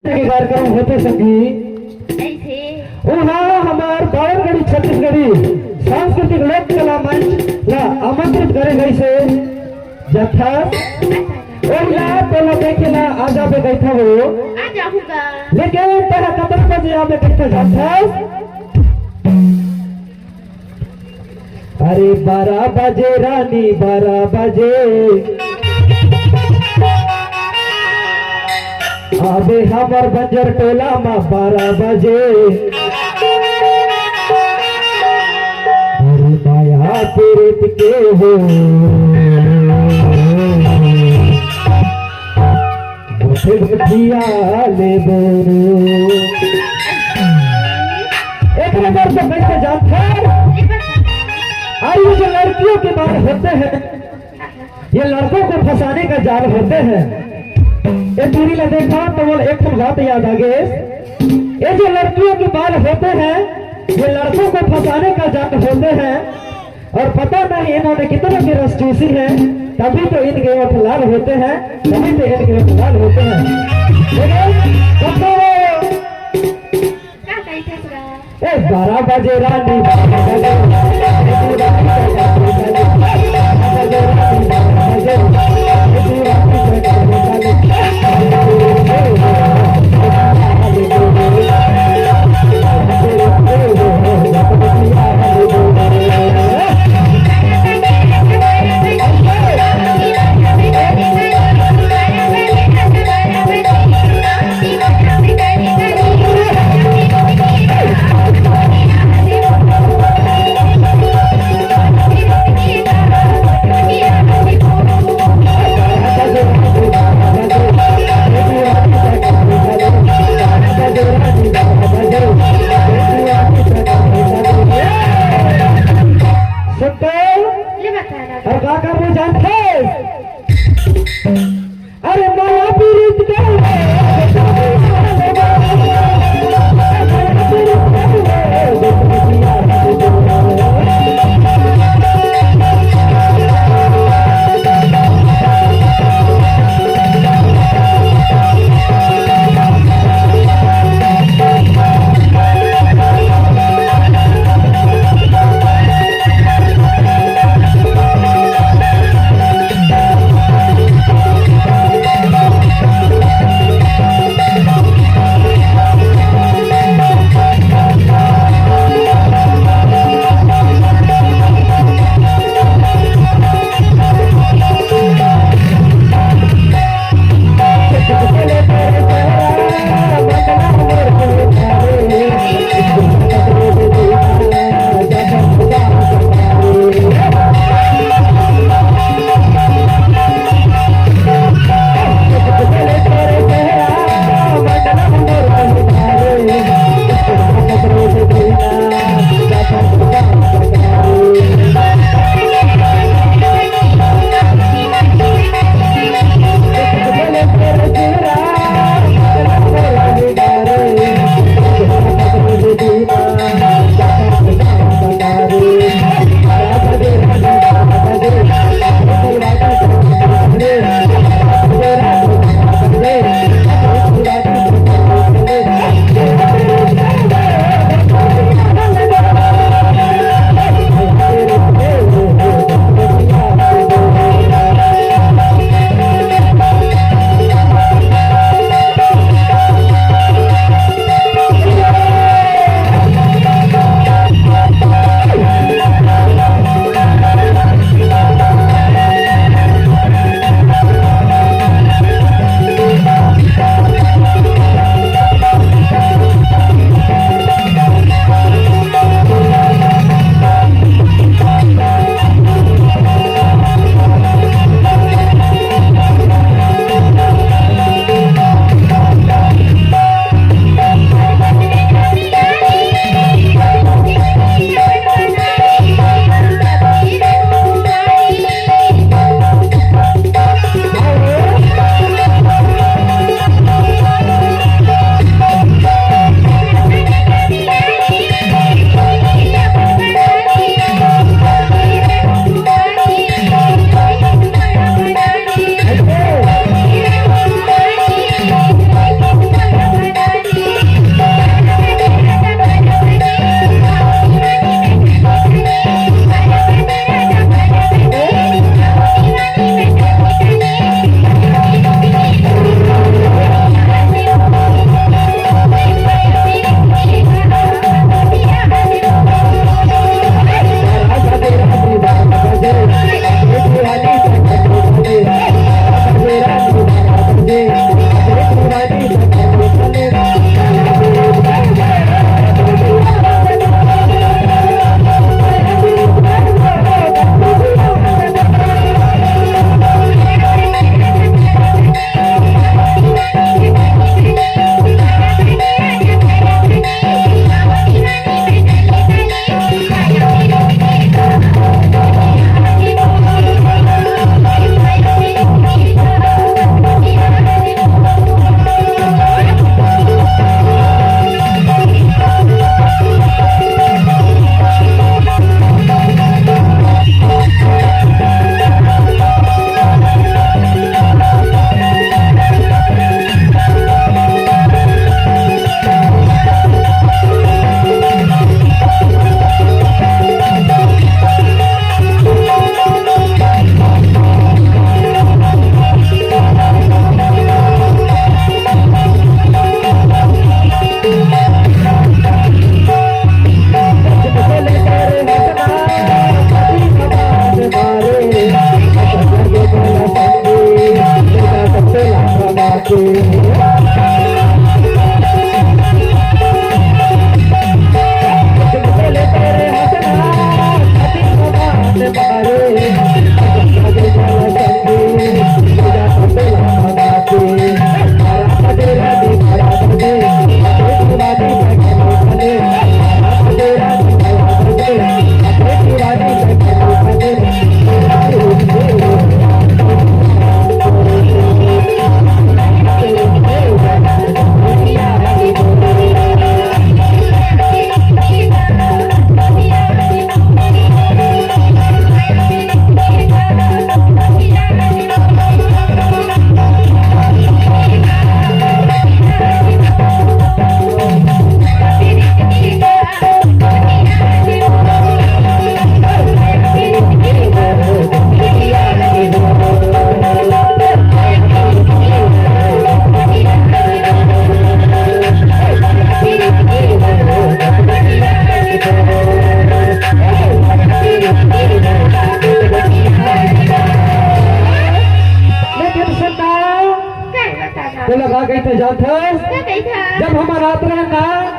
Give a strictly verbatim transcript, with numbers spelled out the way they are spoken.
के कार्यक्रम होथे संगी। कइसे? उहाँ हमर बावरगढ़ी छत्तीसगढ़ी सांस्कृतिक लोक कला मंच ला आमंत्रित करे गइसे। जथस ओहिला तोला देखे ला आ जाबे कहिथव। आ जाहूँगा। लेकिन तोला कतक बजे आबे कहिथव जथस? अरे बारह बजे रानी बारह बजे आबे हमर बंजर टोला मा बारह बजे। अरे माया पीरित के हो गोठे गोठिया लेबो। एक नंबर तो कैसे जानता है? अरे ये जो लड़कियों के बाल होते हैं, ये लड़कों को फंसाने का जाल होते हैं। ये टूरी ला देखा तो वो एक ठन बात याद आ गए। ये जो लड़कियों के बाल होते हैं, ये लड़कों को फंसाने का जाल होते हैं। और पता नहीं इन्होंने कितना की रस चूसी है, तभी तो इनके ओठ लाल होते हैं, तभी तो इनके ओठ लाल होते हैं। देखो, सबको वो का कहिथे पूरा? ए, बारह बजे रानी, बारह बजे, जब हम अनाथ रहे ना,